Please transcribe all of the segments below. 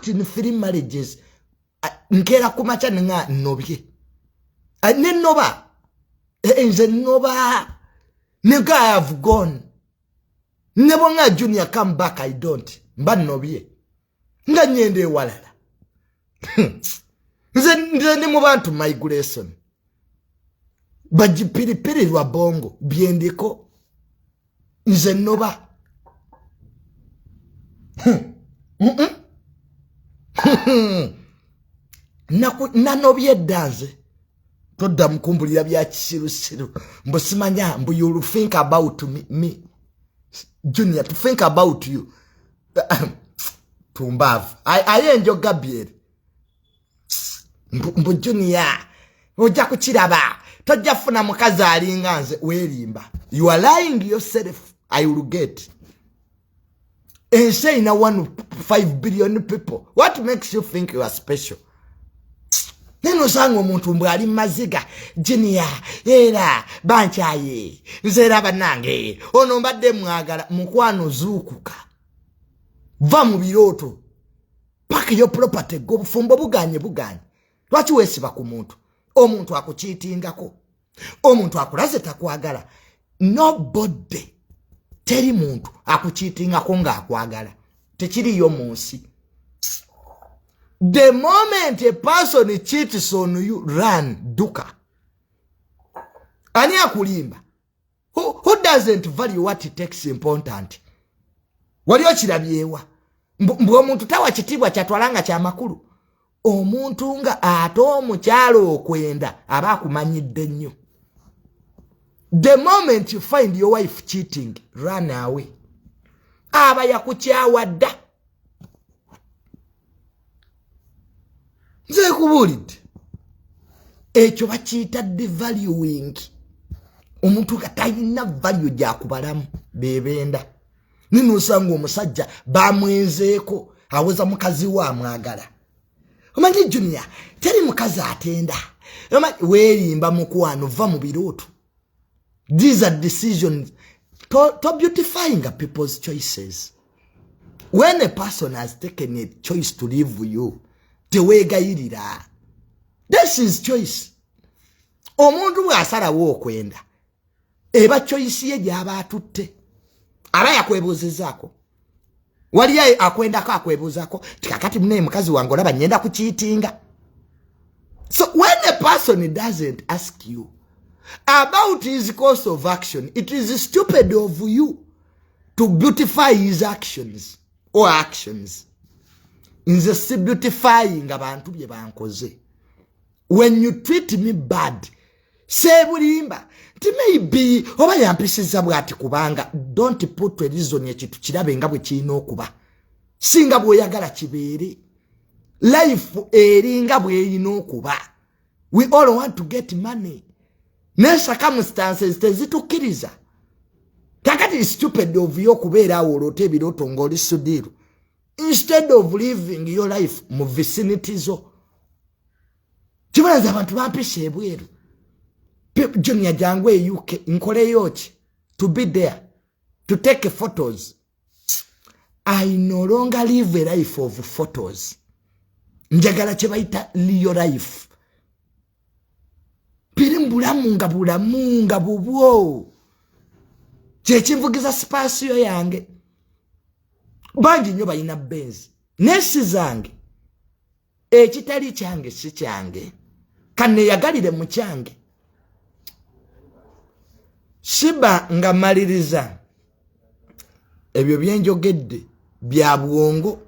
worked in three marriages. Nkeera kumakya nenga nobye, nenoba nze noba nega. I have gone. Nebonga Junior come back, I don't. Mba nobye nga nyenda ewalala. Nze ndi mu bantu migration bagipiripirirwa bongo byendiko. Nze noba. Nanobye edda. Nze todda mukumbulira bya kisirusiru mbu simanya mbu you'll think about me, Junior, to think about you. Tumbaavu aye enjo Gabriel mbu Junior ojja kukiraba, tojja funa mukazi alinga nze. Weerimba, you are lying yourself. I will get. Ensi erina 1.5 billion people. What makes you think you are special? Naye nosanga omuntu mbw ali mumaziga, "Junior, era bankyaye nze, era bannange ono mbadde mwagala." Mukwano, zuukuka, va mu birooto, pack your property. Gwe obufumbo buganye, buganye. Lwaki weesiba ku muntu? Omuntu akukiitingako, omuntu akulaze takwagala. Nobody, teri muntu akukiitingako ng'akwagala, tekiriyo mu nsi. The moment a person cheats on you, run, duka. Ani akulimba? Who doesn't value what it takes important? Wali okirabyewa mbu omuntu tawa kitiibwa kyatwala nga kyamakulu? Omuntu nga ate omukyalo okwenda aba akumanyidde nnyo. The moment you find your wife cheating, run away. Aba yakukyawa dda. Nze kubuulidde, ekyo bakiyita devaluing. Omuntu nga talina value gyakubalamu bebenda. Ninosanga omusajja bamwenzeeko, awoza mukazi we amwagala. "Omanyi Junior, teri mukazi atenda." Weerimba mukwano, va mu birooto. These are decisions to beautifying people's choices. When a person has taken a choice to leave you, teweegayirira. This is choice. Omuntu bw'asalawo okwenda, eba choice ye gy'aba atutte. Aba yakwebuuzizaako? Wali akwendako akwebuuzaako tikakati munaye mukazi wange olaba nyenda kukiitinga? So when a person doesn't ask you about his course of action, it is stupid of you to beautify his actions or actions. Nze si beautifying abantu bye bankoze. When you treat me bad, seebulimba nti maybe oba yampisiza bwati, kubanga don't put a reason. Ekintu kirabe nga bwe kirina okuba, singa bw'oyagala kibeere. Life eringa bw'erina okuba. We all want to get money, ne circumstances tezitukkiriza. Kakati stupid of you okubeera awo oloota ebirooto ng'oli sudiiru instead of living your life mu vicinity zo. Kibalaza abantu bampisa ebweru. "Junior, jangu e UK." Nkoleyo ki to be there to take photos? I no longer live a life of photos. Njagala kye bayita real life. Biri mubulamu nga bulamu nga bubwo kyekinvugiza Spacio yange. Bangi nnyo balina Benz nesi zange. Ekitali kyange si kyange, kaneyagalire mu kyange. Siba nga maliriza ebyo byenjogedde bya bwongo.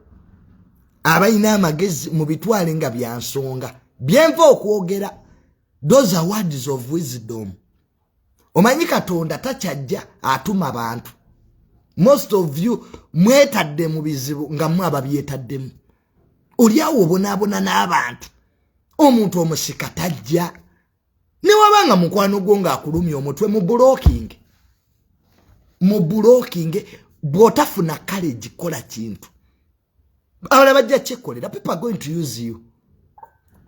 Abalina amagezi mu bitwale nga bya nsonga byenva okwogera. Those are words of wisdom. Omanyi Katonda takyajja atuma bantu. Most of you mwetadde mu bizibu nga mwe ababyetaddemu. Oli awo obonaabona n'abantu. Omuntu omusika tajja. Newabanga mukwano gwo ng'akulumya omutwe, mu blocking, mu blocking. Bw'otafuna courage kola kintu, abalala bajja kyekolera. People are going to use you.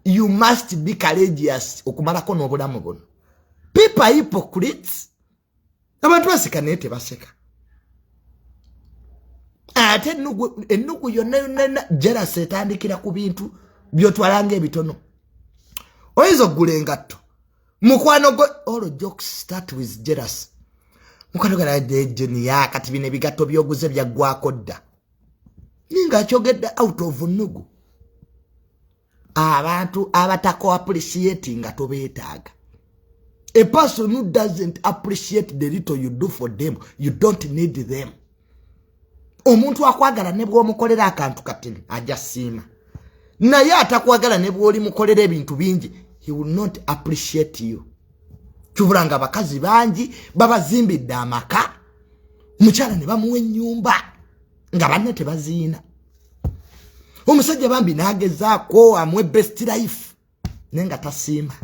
You must be courageous okumalako n'obulamu buno. People are hypocrites. Abantu baseka naye tebaseka. Ate ennugu yonna yonna, jealous etandikira ku bintu byotwalanga ebitono. Oyinza okugula engatto, mukwano gwo, all jokes start with jealous. Mukwano gwa, kati bino ebigatto byoguze byaggwako dda, ninga akyogedde out of nnugu. Abantu abatako appreciate nga tobeetaaga. A person who doesn't appreciate the little you do for them, you don't need them. Omuntu akwagala, ne bw'omukolera akantu katini, ajja siima, naye atakwagala, ne bw'oli mukolera ebintu bingi, he will not appreciate you. Kyubula nga abakazi bangi babazimbidde amaka, mukyala ne bamuwa ennyumba nga banne tebaziina, omusajja bambi n'agezaako amuwe best life, naye nga tasiima.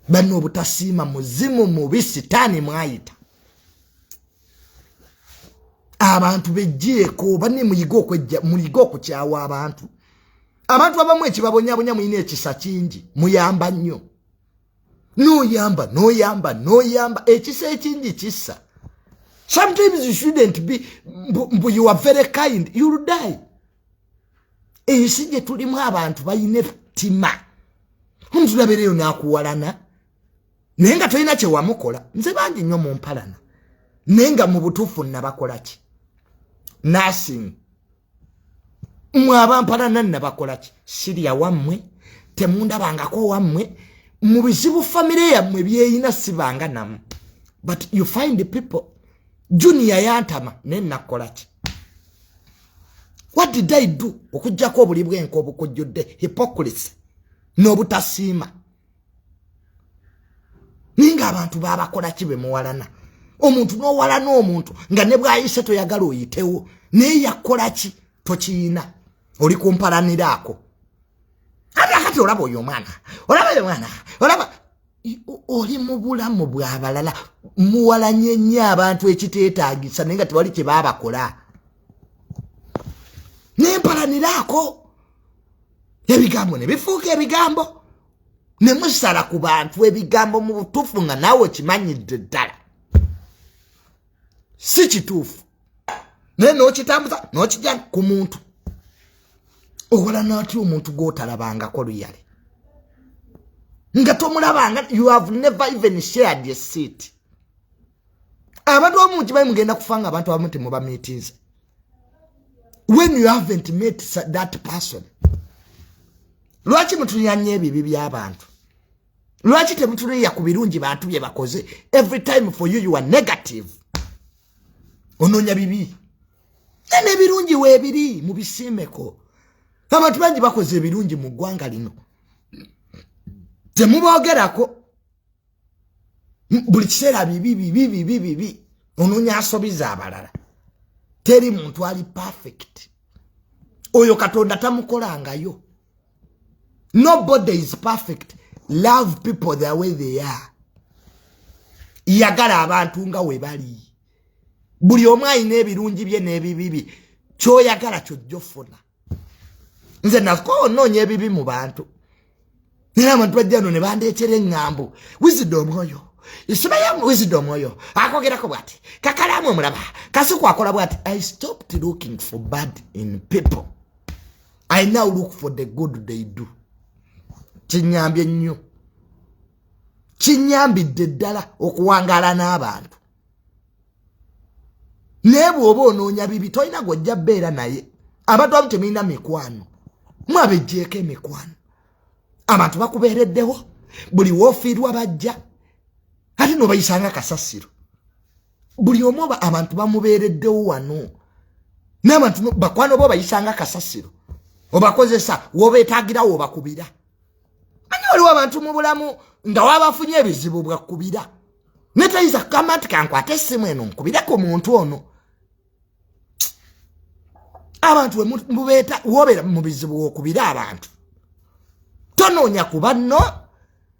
Banne, obutasiima muzimu mubi, sitaani mwayita. Abantu bejjeeko, banne, muyige okwejja, muyige okukyawa abantu. Abantu abamu ekibabonyabonya, mulina ekisa kingi, muyamba nnyo, noyamba, noyamba, noyamba. Ekisa ekingi kissa. Sometimes you shouldn't be mbu you are very kind, you'll die. Ensi gye tulimu, abantu balina ettima. Omuntu labeereyo n'akuwalana, naye nga tolina kyewamukola. Nze bangi nnyo mumpalana, naye nga mu butuufu nabakola ki? Nothing. Mwe abampalana, nabakola ki? Sirya wammwe, temundabangako wammwe mu bizibu, famire yammwe byeyina sibanga namu. But you find people, Junior yantama, naye nakola ki? What did I do? Okugjako obuli bwenka obukujjudde hypocrisy n'obutasiima. Naye nga abantu babakola ki bemuwalana? Omuntu n'owalana omuntu nga ne bwayise toyagala oyitewo, naye yakola ki? Tokiyina, oli kumpalaniraako. Ate akati olaba oyo omwana, olaba oyo omwana, olaba oli mu bulamu bwabalala. Muwalanye nnyo abantu ekiteetaagisa, naye nga tewali kye baabakola. Nempalaniraako, ebigambo ne bifuuka ebigambo, ne musala ku bantu ebigambo mu butuufu nga naawe okimanyidde ddala si kituufu, naye n'okitambuza n'okijja ku muntu. Owalana atya omuntu gw'otalabangako luyale, nga tomulabanga? You have never even shared a seat. Abantu abamu mukimanyi mugenda kufa nga abantu abamu temubamiitinze when you haven't met that person. Lwaki mutunyanya ebibi by'abantu? Lwaki temutunuya ku birungi bantu bye bakoze? Every time for you, you are negative, onoonya bibi. N'ebirungi weebiri, mubisiimeko. Abantu bangi bakoze ebirungi mu ggwanga lino, temuboogerako. Buli kiseera bibi, bibi, bibi, bibi. Onoonya asobiza abalala. Teri muntu ali perfect, oyo Katonda tamukolangayo. Nobody is perfect. Love people the way they are. Yagala abantu nga we bali. Buli omu alina ebirungi bye n'ebibibi. Kyoyagala kyojja ofuna. Nze nako onoonya ebibi mu bantu, naye abantu bajja no ne bandeetera eŋŋambo. Wisdom oyo isibayo, Wisdom oyo akogerako bwati, kakalaamu omulaba Kasuku akola bwati. I stopped looking for bad in people. I now look for the good they do. Kinyambye nnyo, kinyambidde ddala okuwangaala n'abantu. Naye bw'oba onoonya bibi, tolina gwojja beera naye. Abantu abamu temulina mikwano, mwabejjeeko emikwano. Abantu bakubeereddewo, buli woofiirwa bajja, ate nobayisanga kasasiro. Buli omu oba abantu bamubeereddewo wano, n'abantu bakwano bo bayisanga kasasiro, obakozesa wobeetagirawo, obakubira. Manyi waliwo abantu mu bulamu nga wabafunye ebizibu bwakubira, netayinza kugamba nti kankwate essimu eno nkubireko muntu ono. Abantu mubeeta wobeera mu bizibu wokubira abantu, tonoonya ku banno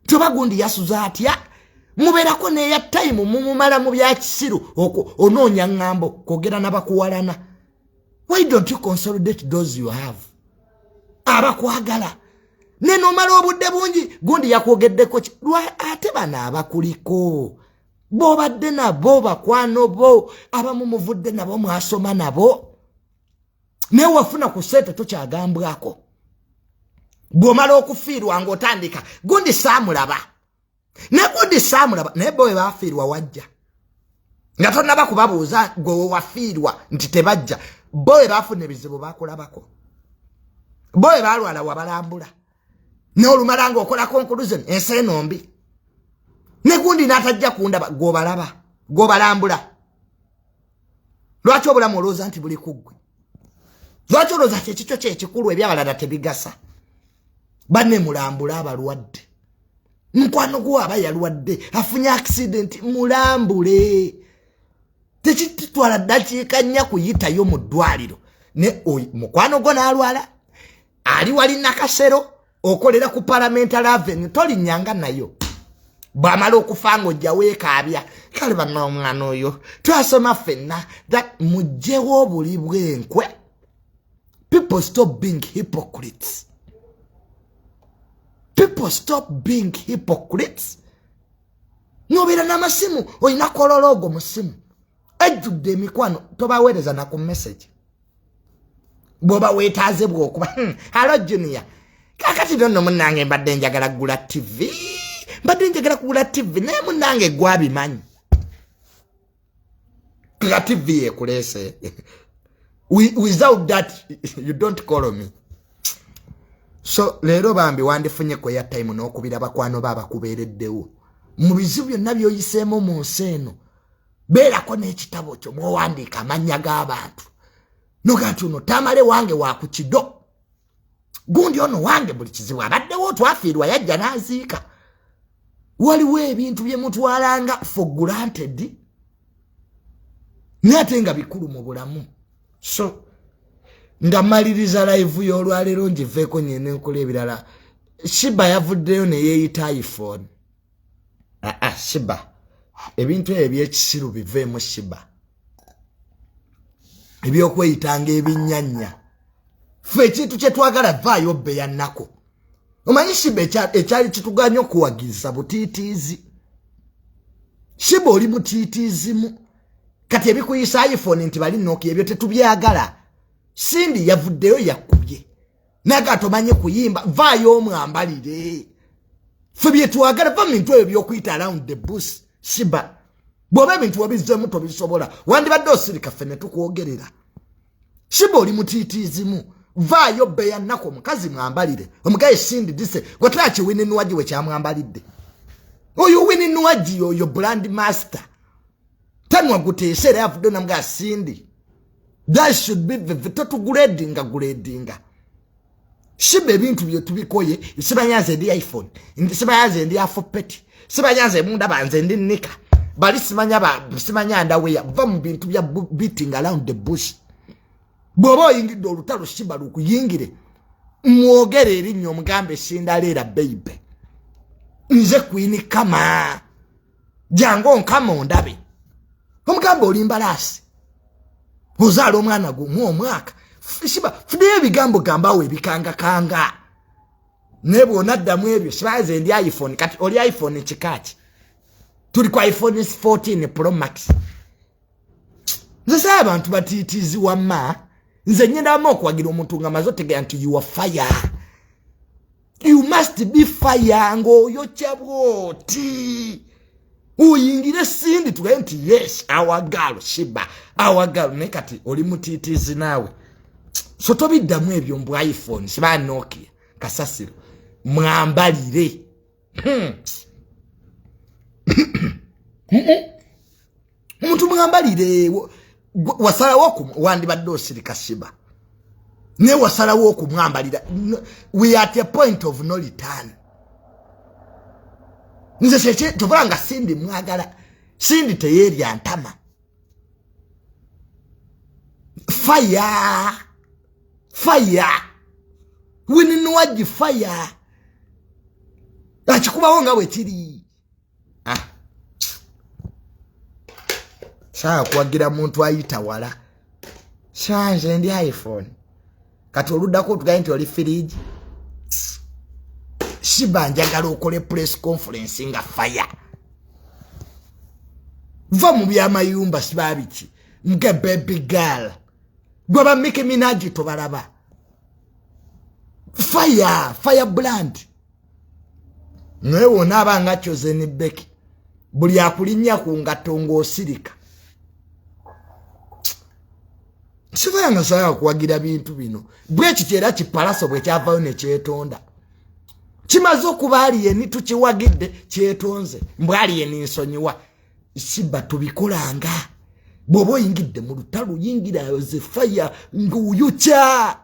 toba gundi yasuza atya. Mubeerako neya time mumumala mu byakisiru, onoonya ŋŋambo kwogera nabakuwalana. Why don't you consolidate those you have, abakwagala, nenomala obudde bungi gundi yakwogeddeko ki? Ate bano abakuliko Bobadde nabo, bakwano bo, abamu muvudde nabo, mwasoma nabo, naye wafuna ku sente tokyagambwako. Bw'omala okufiirwa ng'otandika, "Gundi saamulaba, ne gundi saamulaba." Naye bo bwe bafiirwa wajja nga tonnaba kubabuuza. Gwe wewafiirwa nti tebajja. Bo bwe bafuna ebizibu bakulabako? Bo bwe balwala wabalambula? Naye olumala nga okola conclusion, ensi eno mbi, ne gundi n'atajja kundaba. Gwobalaba, gwobalambula. Lwaki obulamu olowooza nti buli kuggwe? Lwaki olowooza kyekikyo kyekikulu, ebyabalala tebigasa? Banne, mulambule abalwadde. Mukwano gwo aba yalwadde, afunye accident, mulambule. Tekitutwala ddakiika 4 kuyitayo mu ddwaliro. Ne mukwano gwo n'alwala, ali wali Nakasero, okolera ku Parliamentary Avenue, tolinnyanga nayo. Bw'amala okufa nga ojja weekaabya, "Kale banna, omwana oyo twasoma ffenna." That mugjewo obuli bw'enkwe. People, stop being hypocrites. People, stop being hypocrites. Nobeera n'amasimu, olina kololoogo mu simu ejjudde emikwano, tobaweereza naku message. Bw'oba weetaaze bw'okuba, "Hello Junior, kakati nonno munnange mbadde njagala kugula TV, mbadde njagala kugula TV, naye munnange gwabimanyi nga TV yekuleese. Without that you don't call me." So leero bambi wandifunye kweya time n'okubira bakwano ba abakubeereddewo mu bizibu byonna by'oyiseemu mu nsi eno. Beerako n'ekitabo kyo mwowandiika amannya g'abantu, noga nti, "Ono tamale wange wa ku kido, gundi ono wange, buli kizibu abaddewo, twafiirwa yajja n'aziika." Waliwo ebintu bye mutwalanga for granted, naye ate nga bikulu mu bulamu. So nga maliriza live y'olwaleero, ngiveeko nyene nkola ebirala. Sheebah yavuddeyo neyeeyita iPhone. Aa, Sheebah, ebintu ebyo ebyekisiru biveemu. Sheebah, ebyokweyitanga ebinnyanya, fe ekintu kyetwagala, vaayo bbeya nnaku. Omanyi Sheebah, ekyali kituganya okuwagiza butiitiizi. Sheebah, oli mutiitiizimu. Kati ebikuyisa iPhone nti bali Nokia, ebyo tetubyagala. Cindy yavuddeyo yakubye naga tomanyi kuyimba, vaayo omwambalire. Fe byetwagala, va mu bintu ebyo byokuyita around the bush. Sheebah, bw'oba ebintu wabizzemu tobisobola, wandibadde osirika ffe ne tukwogerera. Sheebah, oli mutiitiizimu, vaayo bbeya nnaku. Omukazi mwambalire, omugaye Cindy dise gwetulaki. Winnie Nwagi we kyamwambalidde oyo Winnie Nwagi, oyo brand master tanwa guteese, era yavuddeyo namugaa, "Cindy, that should be the totugradinga gradinga." Sheebah, ebintu bye tubikoye. Simanya nze ndi iPhone, simanya nze ndi afopeti, simanya nze mundaba nze ndi nika bali, simanya ba simanya ndaweya. Va mu bintu bya beating around the bush. Bw'oba oyingidde olutalo, Sheebah, lukuyingire, mwogere erinnya, omugambe, "Sindaleera baby, nze Queen Kama, jangu onkama ondabe." Omugambe, "Oli mbalaasi, ozaala omwana gumu omwaka." Sheebah, funeyo ebigambo, gambawo ebikangakanga. Naye bwonaddamu ebyo, "Sheebah, nze ndi iPhone," kati oli iPhone kikaki? Tuli ku iPhone 14 Pro Max. Nze saa abantu batiitiizi wamma. Nze nyendamu okuwagira omuntu nga maze otegera nti you are fire, you must be fire, ng'oyokya bwoti oyingire Cindy, tugaye nti, "Yes, our girl Sheebah, our girl." Naye kati oli mutiitiizi naawe, so tobiddamu ebyo mbu iPhone, siba Nokia, kasasiro. Mwambalire. Omuntu mwambalire. Wasalawo, wandibadde osirika Sheebah, naye wasalawo okumwambalira. We are at a point of no return. Nze kyovula nga Cindy mwagala. Cindy teyeerya ntama. Fire, fire, Winnie Nwagi fire, akikubawo nga bwe kiri. Ah. Saa kuwagira muntu ayita wala sanze ndi iPhone. Kati oluddako otugaye nti oli firiji. Sheebah, njagala okole press conference nga fire. Va mu byamayumba sibabiki mga baby girl gwe ba Nicki Minaj tobalaba. Fire fire brand naye wonaaba nga Chosen Becky buli akulinnya ku ngatto ng'osirika. Siba nga saagala kuwagira bintu bino bwe kityo, era kipalaso bwe kyavayo ne kyetonda kimaze okuba aliyeni tukiwagidde kyetonze mbw aliyeni nsonyiwa. Siba tubikolanga bw'oba oyingidde mu lutalo yingira ze fire ng'oyokya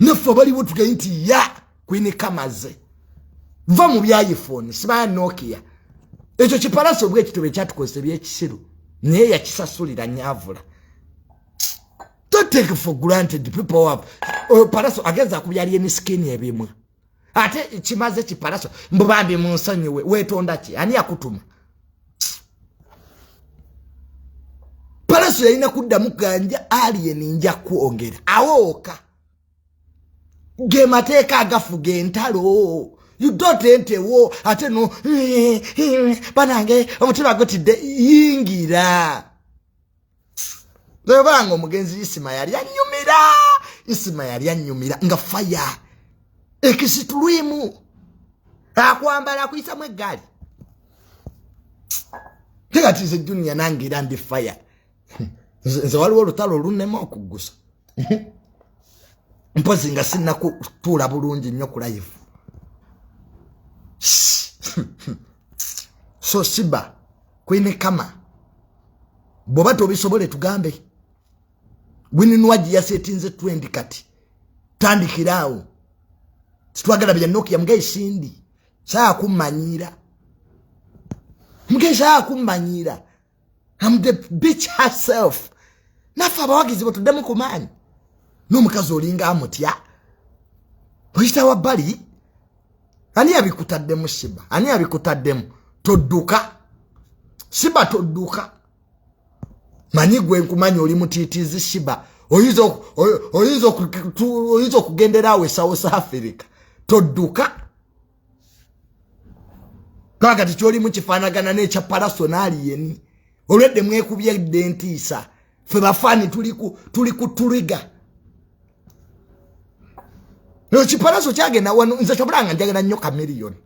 naffe abaliwo tugaye nti ya Queen Kamaze va mu bya iPhone sibaya Nokia. Ekyo kipalaso bwe kityo bwe kyatukozesa ebyekisiru naye yakisasulira nyavula. Don't take for granted people have palaso ageza kubyali eni skin ebimwa ate kimaze kipalaso mbubambi mu nsonyiwe weetonda ki ani yakutuma? Palaso yalina kuddamu ganja alien nja kwongera awooka ge mateeka agafuga entalo. You don't enter war ate no banange omutima gutidde yingira. Obanga omugenzi Isima yali annyumira, Isima yali annyumira nga fire ekisitulwimu akwambala akuyisamu eggaali. Kati nze Junior nange era ndi fire. Nze waliwo olutalo olunnema okuggusa mpozi nga sinnakutuula bulungi nnyo ku live. So Siba Queen Kama bw'oba tobisobole tugambe. Winnie Nwagi yasetinze 20 kati tandikiraawo titwagala bya Nokia mugaye sindi saakumanyira mugaye saakumanyira. I'm the bitch herself. Naffe abawagizi bwetuddemu ku maanyi n'omukazi olinga amutya oyita wa bbali. Ani yabikutaddemu Siba? Ani yabikutaddemu? Todduka Siba, todduka. Manyi gwe nkumanyi oli mutiitiizi Siba, oyinza okugendera awo e South Africa. Todduka kakati kyolimu kifaanagana n'ekya Palaso n'aliyeni olwedde mwekubye edda entiisa. Ffe bafaani tuli ku tuliga. Ekipalaso kyagenda wano nze kyobulanga njagala nnyo Chameleone.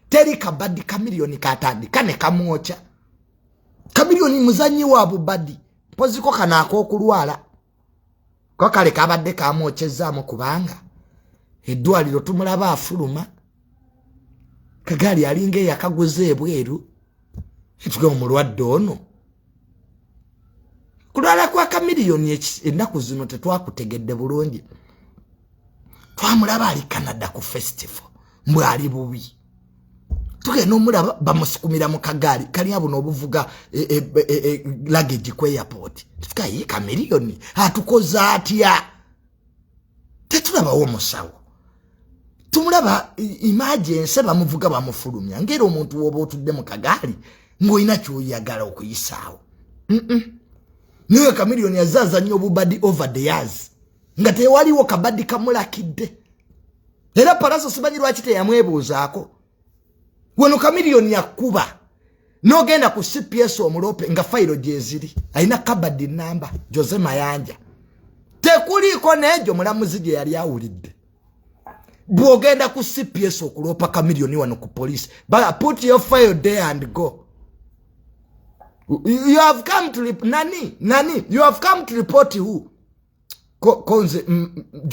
Teri kabadi Chameleone katandika ne kamwokya. Chameleone muzannyi wa bubadi mpoziko kano ak'okulwala ko kale kabadde kamwokyezaamu kubanga eddwaliro tumulaba afuluma kagaali alinga eyakaguza ebweru. Etuge omulwadde ono kulwala kwa Chameleone ennaku zino tetwakutegedde bulungi. Twamulaba ali Canada ku festival mbwe ali bubi, tugenda omulaba bamusukumira mu kagaali kalina buno obuvuga luggage ku airport. Tukaye Chameleone atukoze atya? Tetulabawo omusawo, tumulaba emergency bamuvuga bamufulumya ngera omuntu woba otudde mu kagaali ng'olina ky'oyagala okuyisaawo. Naye Chameleone yazaaza nnyo obubadi over the years nga tewaliwo kabadi kamulakidde. Era Palaso simanyi lwaki teyamwebuuzaako. Wano Chameleone yakuba n'ogenda ku CPS omulope nga fayiro gyeziri alina kabadi namba Jose Mayanja tekuliiko n'egyo mulamuzi gye yali awulidde. Bw'ogenda ku CPS okulopa Chameleone wano ku police, but put your file there and go. You have come to nani nani you have come to report who? Konze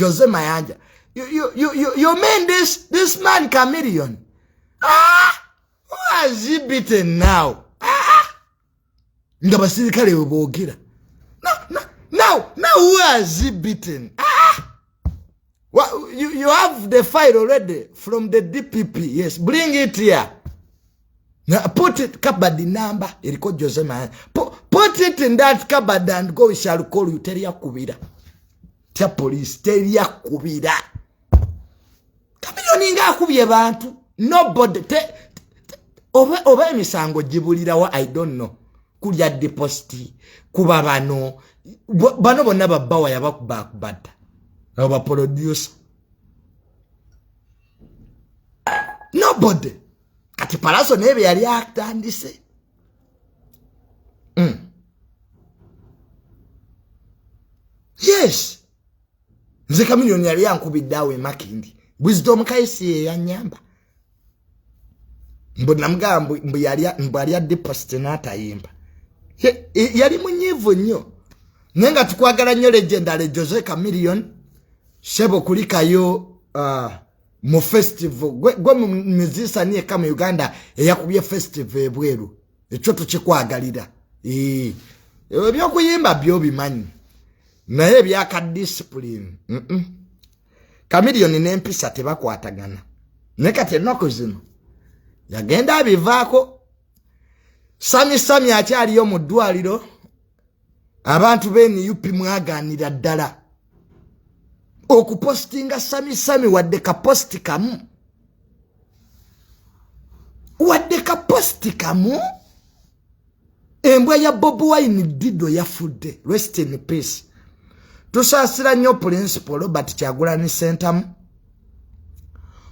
Jose Mayanja. You mean this man Chameleone? Ah, who has he beaten now? Ah, nga basirikale bwe boogera. Now who has he beaten? Ah, well, you have the file already from the DPP. Yes, bring it here. Now, put it cupboard number eriko Jose Mayanja. Put it in that cupboard and go. We shall call you. Teria kubira. Tya police teria kubira. Chameleone nga akubye bantu. Nobody oba emisango gibulirawa I don't know. Kulya deposit kuba bano bano bonna babbawa yabakuba kubadda abo ba producer. Nobody. Kati Palaso naye bye yali atandise. Yes, nze Chameleone yali yankubidde awo emakindi. Wisdom Kaisi yeyanyamba, mbu namugamba mbu alya deposit n'atayimba. Yali munyiivu nnyo, naye nga tukwagala nnyo, legendary Jose Chameleone. Sebo, kulikayo mu festival. Gwe musician yekka mu Uganda eyakubye festival ebweru. Ekyo tukikwagalira. Ebyokuyimba byo bimanyi, naye ebyaka discipline, Chameleone n'empisa tebakwatagana. Naye kati ennaku zino yagenda abivaako. Sami Sami akyaliyo mu ddwaliro. Abantu b'e NUP mwagaanira ddala okupostinga Sami Sami, wadde ka post kamu, wadde ka post kamu. Embwa ya Bobi Wine Dido yafudde, rest in peace. Tusaasira nnyo Principal Robert Kyagulani Sentamu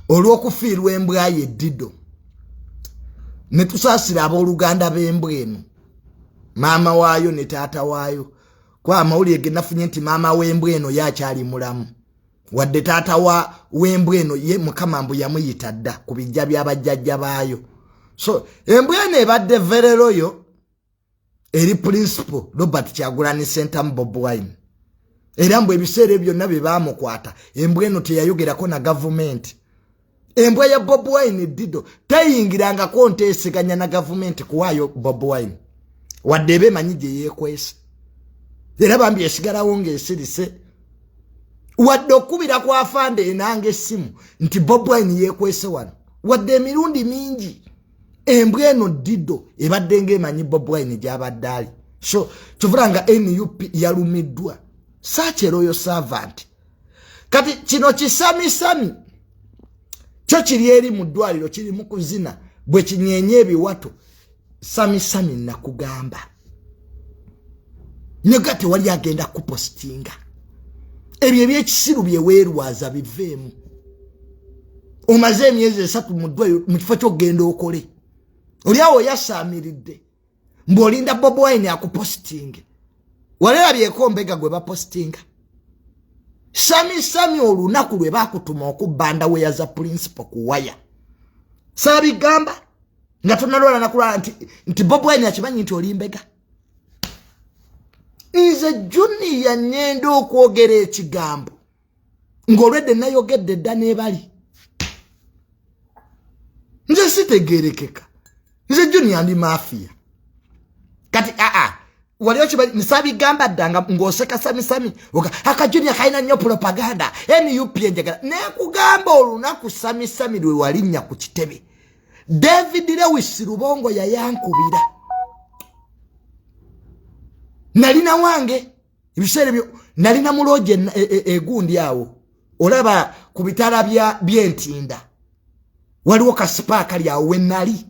olw'okufiirwa embwa ye Dido, ne tusaasira abooluganda b'embwa eno, maama waayo ne taata waayo, kuba amawulire ge nafunye nti maama w'embwa eno ye akyali mulamu, wadde taata wa w'embwa eno ye Mukama mbu yamuyita dda ku bijja by'abajjajja baayo. So embwa eno ebadde very loyal eri Principal Robert Kyagulani Sentamu Bobi Wine, era mbu ebiseera ebyo byonna bye baamukwata, embwa eno teyayogerako na gavumenti. Embwa ya Bobi Wine Dido teyingirangako nteeseganya na gavumenti kuwaayo Bobi Wine, wadde eba emanyi gye yeekwese. Era bambi esigalawo ng'esirise, wadde okubira ku afande enanga essimu nti Bobi Wine yeekwese wano, wadde emirundi mingi. Embwa eno Dido ebadde ng'emanyi Bobi Wine gy'abadde ali. So kivula nga NUP yalumiddwa such a loyal servant. Kati kino kisamisami kyo kiri eri mu ddwaliro, kiri mu kuzina bwe kinyeenya ebiwato. Samisami, nakugamba nyoga, tewali agenda kupostinga. Ebyo ebyekisiru byeweerwaza biveemu. Omaze emyezi 3 mu ddwaliro, mu kifo kyokugenda okole, oli awo oyasaamiridde mbw'olinda Bobi Wine akupostinge. Walerabyeko mbega gwe bapostinga? Sami Sami, olunaku lwe bakutuma okubbanda weyaza Principal ku waya, saabigamba nga tonalwala nakulwala nti Bobi Wine akimanyi nti oli mbega. Nze Junior nyenda okwogera ekigambo ng'olwedde nayogedde dda n'ebali. Nze sitegerekeka, nze Junior ndi mafia. Kati aa wali okimanyi nsabigamba dda nga ng'oseka Samisami, aka Junior kalina nnyo propaganda, NUP enjagala. Nekugamba olunaku Samisami lwe walinnya ku kitebe, David Lewis Lubongo yayankubira. Nalina wange ebiseera ebyo, nalina mulooji egundi awo, olaba ku bitala byentinda, waliwo kasipa akali awo we nali.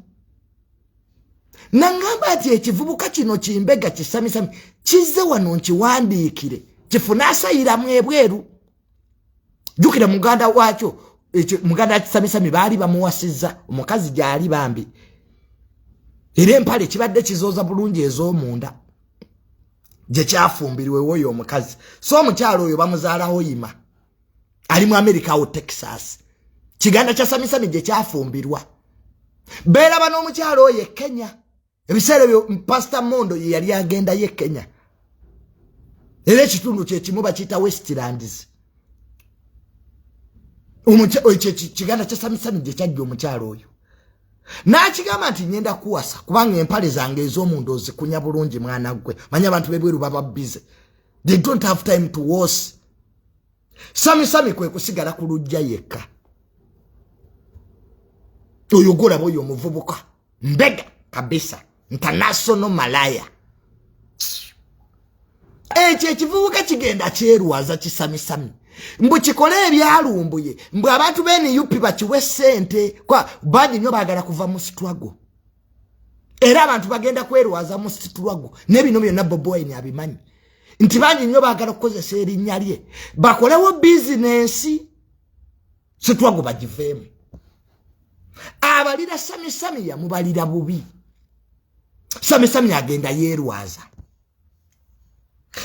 Naŋŋamba nti ekivubuka kino kimbega kisamisami kizze wano nkiwandiikire kifune asayiramu ebweru. Jjukira muganda waakyo, muganda wa kisamisami baali bamuwasizza omukazi gyali bambi, era empale kibadde kizooza bulungi ez'omunda gye kyafumbirwewo oyo omukazi. So omukyalo oyo bamuzaalawo yima, ali mu Amerika awo Texas. Kiganda kya Samisami gye kyafumbirwa beeraba n'omukyalo oyo e Kenya. Ebiseera ebyo Pasita Mondo ye yali agendayo e Kenya, era ekitundu kyekimu bakiyita Westlands. Ekyo kiganda kya Samisami gye kyajja. Omukyalo oyo n'akigamba nti ngenda kuwasa kubanga empale zange ez'omunda ozikunya bulungi. Mwana ggwe, manyi abantu bebweru baba busy, they don't have time to wash. Samisami kwe kusigala ku lujja yekka. Oyo gwolaba oyo omuvubuka mbega kabisa, international malaya. Ekyo ekivubuka kigenda kyerwaza kisamisami mbu kikole ebyalumbuye, mbu abantu b'e NUP bakiwe sente. Kwa bangi nnyo baagala kuva mu struggle, era abantu bagenda kwerwaza mu struggle. N'ebino byonna Bobi Wine abimanyi nti bangi nnyo baagala okukozesa erinnya lye bakolewo bizinensi, struggle bagiveemu. Abalira Samisami yamubalira bubi. Samisami agenda yeerwaza,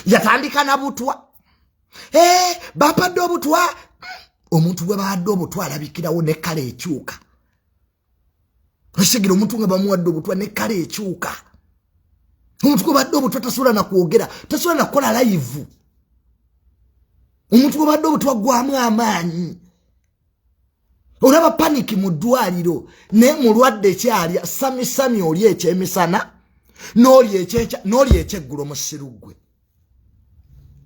yatandika na butwa. Eh, bapadde obutwa. Omuntu gwe baadde obutwa alabikirawo ne kale ekyuka. Okitegera, omuntu nga bamuwadde obutwa ne kale ekyuka. Omuntu gwe badde obutwa tasobola nakwogera, tasobola nakukola live. Omuntu gwe badde obutwa gwamu amaanyi. Olaba paniki mu ddwaliro, naye mulwadde kyalya samisami, oli ekyemisana n'oli ekyenkya n'oli ekyeggulo. Musiru ggwe,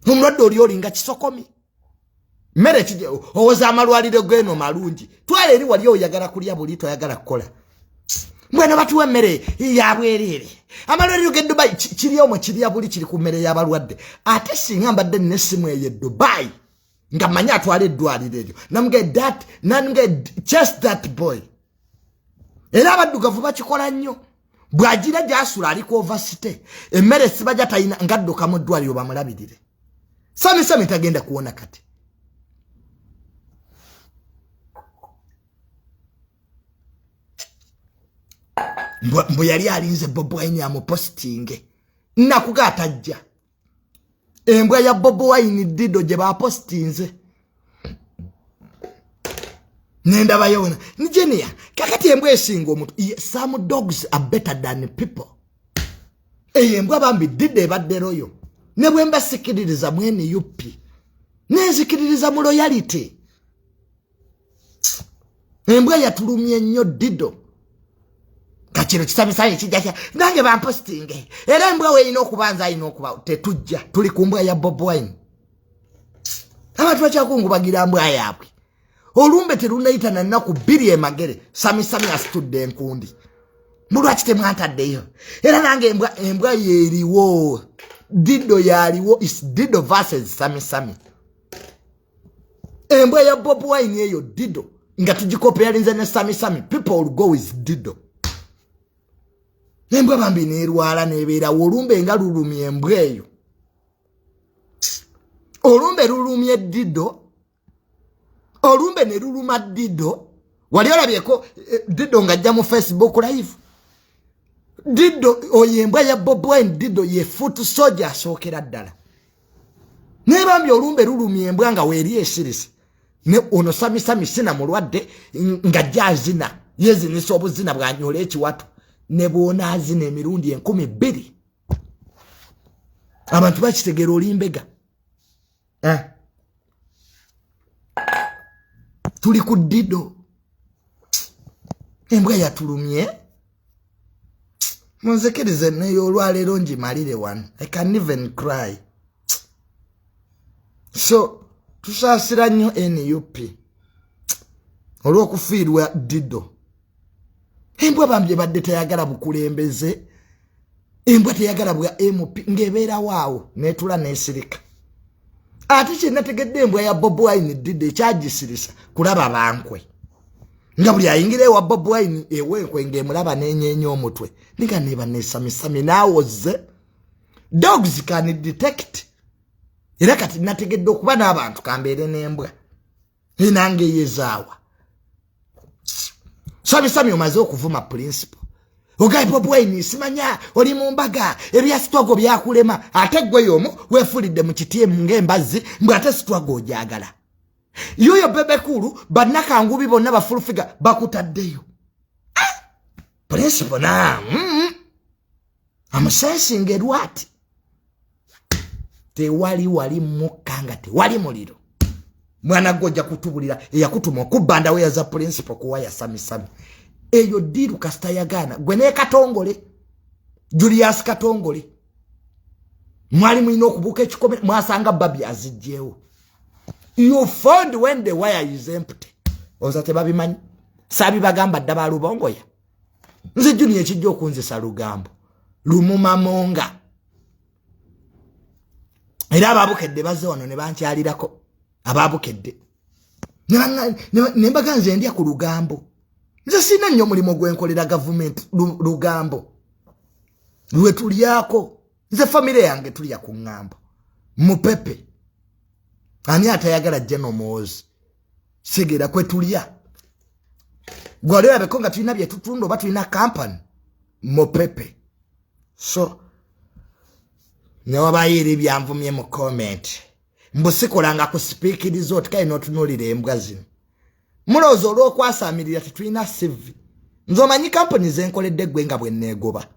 omulwadde oli olinga kisokomi mmere. Owoza amalwaliro geno malungi, twala eri wali oyagala kulya buli, toyagala kukola. Mbweno batuwa emmere yabwereere. Amalwaliro ge Dubai kiri omwo kirya buli, kiri ku mmere y'abalwadde. Ate singa mbadde nina essimu eyo e Dubai nga manyi atwala eddwaliro eryo, namuge that namuge chase that boy. Era abaddugavu bakikola nnyo. Bw'agira gyasula ali ku overstay, emmere sibajja talina, ngadduka mu ddwaliro bamulabirire. Sami Sami tagenda kuwona kati. Mbu yali alinze Bobi Wine amupositinge, nakuga atajja. Embwa ya Bobi Wine Dido gye bapositinze nendabayo nijenia. Kakati embwa esinga omuntu. Some dogs are better than people. Eyo embwa bambi Dido ebadde loyal, ne bwe mba sikiririza mu NUP, nenzikiririza mu loyalty. Embwa yatulumye nnyo Dido. Kakino kisamisayo ekijja nange bampositinge. Era embwa weerina okuba nze alina okuba tetujja. Tuli ku mbwa ya Bob Wine. Abantu bakyakungubagira mbwa yaabwe. Olumbe terunayita na nnaku 2 emagere, Samisami asitudde enkundi. Mulwaki temwantaddeyo? Era nange embwa, embwa yeeriwo, Dido yaliwo. Is Dido versus Samisami. Embwa ya Bob Wine eyo Dido nga tugikopeyalinze ne Samisami, people will go with Dido. Embwa bambi nerwala nebeerawo. Olumbe nga lulumye embwa eyo, olumbe lulumye Dido, olumbe ne luluma Dido. Wali olabyeko Dido ng'ajja mu Facebook Live? Dido oyo embwa ya Bob Wine, Dido ye foot soldier asookera ddala. Naye bambi olumbe lulumye embwa nga weeri esirise. Ne ono Samisami sina mulwadde ng'ajja azina, yezinisa obuzina bwanyola ekiwato. Ne bw'onaazina emirundi 2000, abantu bakitegeera oli mbega, eh. Tuli ku Dido, embwa yatulumye. Munzikirize neyo olwaleero ngimalire wano. I can even cry. So tusaasira nnyo NUP olw'okufiirwa Dido. Embwa bambi ebadde teyagala bukulembeze, embwa teyagala bwa MP, ng'ebeerawo awo netula nesirika. Ate kyenategedde, embwa ya Bob Wine Dido ekyagisirisa kulaba bankwe, nga buli ayingira ewa Bob Wine ewenkwe ng'emulaba nenyeenya omutwe, ninga neba nesamisami naawoze. Dogs can detect. Era kati nategedde okuba n'abantu kambeere n'embwa enange eyezaawa. Samisami omaze okuvuma principal, ogaye Bob Wine, simanya oli mu mbaga, ebya struggle byakulema. Ate gwe yomu weefulidde mu kitiemu ng'embazzi, mbwe ate struggle ogyagala. Yoyo Bebe Cool, bannakangubi bonna bafulufiga bakutaddeyo. Ah! Principal na amusensinga erwati tewali wali mukka nga tewali muliro. Mwana gwe ojja kutubulira eyakutuma okubba ndaweya za principal kuwaya Samisami. Eyo deal kasita yagaana. Gwe ne Katongole, Julius Katongole, mwali mulina okubuuka ekikomera, mwasanga babi azijjeewo. You found when the wire is empty. Oza tebabimanyi, saabibagamba dda balubongoya. Nze Junior ekijja okunzisa lugambo lumumamonga. Era ababukedde bazze wano ne bankyalirako, ababukedde ne mbaga nze ndya ku lugambo. Nze sirina nnyo omulimu gwenkolera gavumenti, lugambo lwe tulyako. Nze famire yange tulya ku ŋŋambo mupepe. Ani atayagala jenomoozi segera kwe tulya? Gwali olabeko nga tulina byetutunda oba tulina kampany mupepe. So newabayo era ebyanvumye mu comment. Mbu sikolanga ku Speke Resort. Kale n'otunuulira embwa zino, mulowooza olw'okwasaamirira tetulina CV? Nze omanyi kampuni zenkoledde eggwe nga bwe neegoba?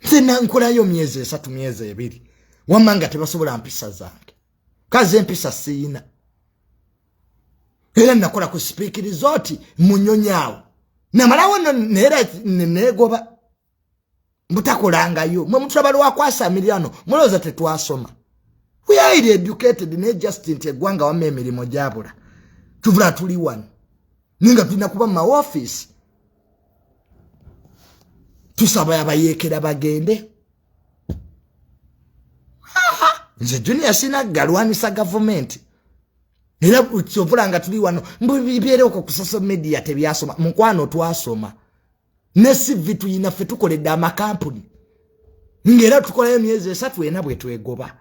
Nze nankolayo myezi 3, myezi 2, wamma nga tebasobola mpisa zange. Kaze empisa siyina. Era nakola ku Speke Resort munyonyi awo, namalawo neera neegoba. Mbutakolangayo. Mwe mutulaba lwakwasaamirirano, mulowooza tetwasoma? We are highly educated, naye just nti eggwanga wamma emirimu gyabula, tuvula tuli wano, naye nga tulina kuba mu maofiisi. Tusaba abayeekera bagende. Nze Junior sina galwanisa gavumenti, era kyovula nga tuli wano. Mbibeere okwo ku social media tebyasoma. Mukwano, twasoma ne CV tuyina. Ffe tukoledde amakampuni, ngaera tukolayo emyezi 3, 4, bwe twegoba,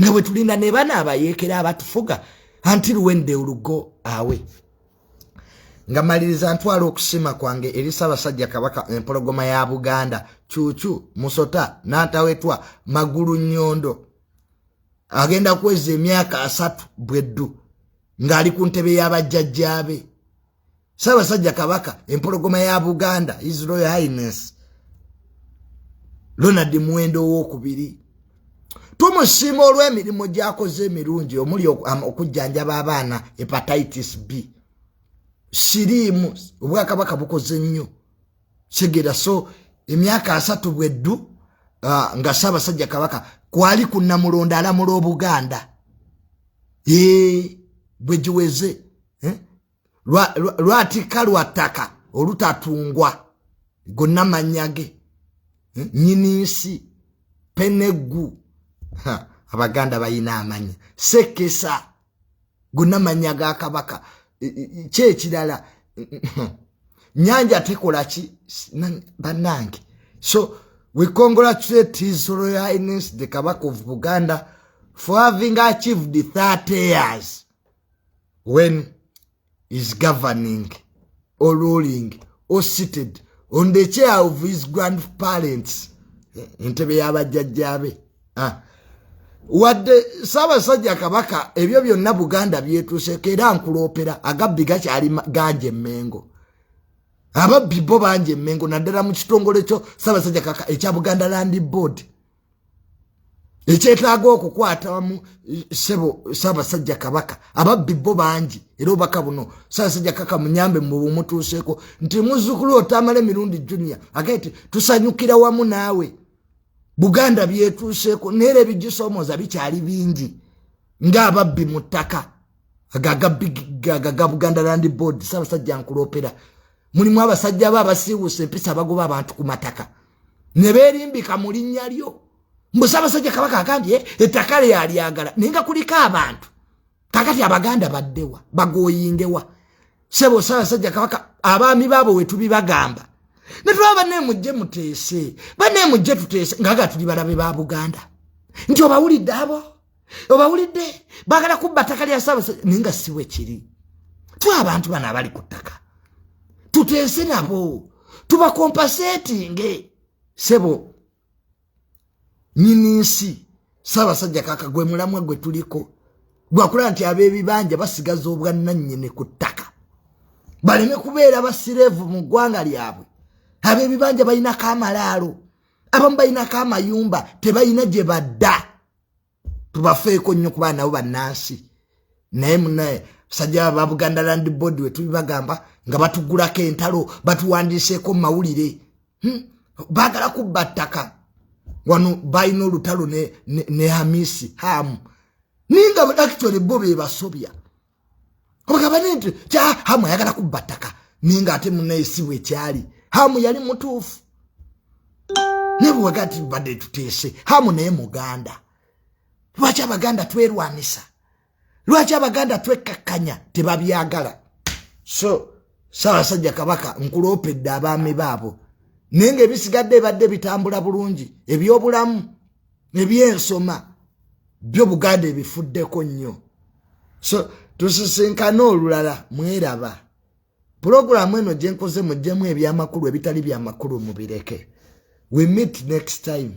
nga bwe tulinda ne bana abayeekera abatufuga until when they will go away. Nga maliriza, ntwala okusima kwange eri Ssaabasajja Kabaka, empologoma ya Buganda, Cuucu Musota Nantawetwa Magulu Nnyondo, agenda kuweza emyaka 30 bweddu ng'ali ku ntebe y'abajjajjaabe. Ssaabasajja Kabaka, empologoma ya Buganda, His Royal Highness Ronald Muwendo Owokubiri, tumusiima olw'emirimu gy'akoze emirungi, omuli okujjanjaba abaana hepatitis B, siriimu. Obwakabaka bukoze nnyo segera. So emyaka 30 bweddu nga Ssaabasajja Kabaka kwali ku Namulondo alamula Obuganda bwe giweze, eh? Lwatika lwa ttaka olutatungwa, gonna mannya ge, eh? Nyini nsi peneggu. Abaganda bayina amanya. Sekesa, gonna mannya ga Kabaka. Kyekirala nyanja tekola ki, bannange? So we congratulate His Royal Highness the Kabaka of Buganda for having achieved 30 years when is governing or ruling or seated on the chair of his grandparents, entebe y'abajjajjaabe. Ah. Wadde Ssaabasajja Kabaka ebyo byonna Buganda byetuuseko, era nkuloopera agabbi gakyali ganja Emmengo. Ababbi bo bangi Emmengo, naddala mu kitongole kyo Ssaabasajja Kabaka ekya Buganda Land Board, ekyetaaga okukwatamu. Sebo Ssaabasajja Kabaka, ababbi bo bangi, era obubaka buno Ssaabasajja Kabaka munyambe mubumutuuseeko nti muzzukulu otamala emirundi Junior agaye ti tusanyukira wamu naawe Buganda byetuuseeko, naye ebigisomooza bikyali bingi ng'ababbi mu ttaka aga Buganda Land Board. Ssaabasajja, nkuloopera, mulimu abasajja ba abasiiwuusa empisa, abagoba abantu ku mataka ne beerimbika mu linnya lyo, mbu Ssaabasajja Kabaka agambye ettaka lyalyagala, naye nga kuliko abantu. Kakati Abaganda baddewa? Bagoyingewa? Sebo Ssaabasajja Kabaka, abaami baabo we tubibagamba ne tulaba banne, mujje muteese, banne mujje tuteese, nga tuli balabe ba Buganda, nti obawulidde abo, obawulidde baagala kubba ttaka lya Ssaabasajja, naye nga si bwe kiri. Twe abantu bano abali ku ttaka tuteese nabo, tubacompensatinge. Sebo nyini nsi Ssaabasajja Kaka, gwe mulamwa gwe tuliko gwakulaba nti ab'ebibanja basigaza obwannannyini ku ttaka, baleme kubeera basireevu mu ggwanga lyabwe. Ab'ebibanja balinako amalaalo, abamu balinako amayumba, tebalina gye badda. Tubafeeko nnyo kuba nabo bannansi. Naye munaye basajja ba Buganda Land Board, we tubibagamba nga batugulako entalo, batuwandiiseeko mu mawulire, Baagala kubba ttaka. Wano balina olutalo ne Hamisi Hamu, ninga actually bo be basobya. Obagamba nti kya Hamu ayagala kubba ttaka, ninga ate munaye si bwe kyali. Hamu yali mutuufu, naye bwewaga nti badde tuteese Hamu, naye Muganda. Lwaki Abaganda twerwanisa? Lwaki Abaganda twekkakkanya? Tebabyagala. So Ssaabasajja Kabaka, nkuloopedde abaami baabo, naye ngaebisigadde ebadde bitambula bulungi. Ebyobulamu, ebyensoma byo Buganda ebifuddeko nnyo. So tusisinkane olulala. Mweraba pulogulaamu eno gyenkoze, muggyemu ebyamakulu, ebitali byamakulu mubireke. We meet next time.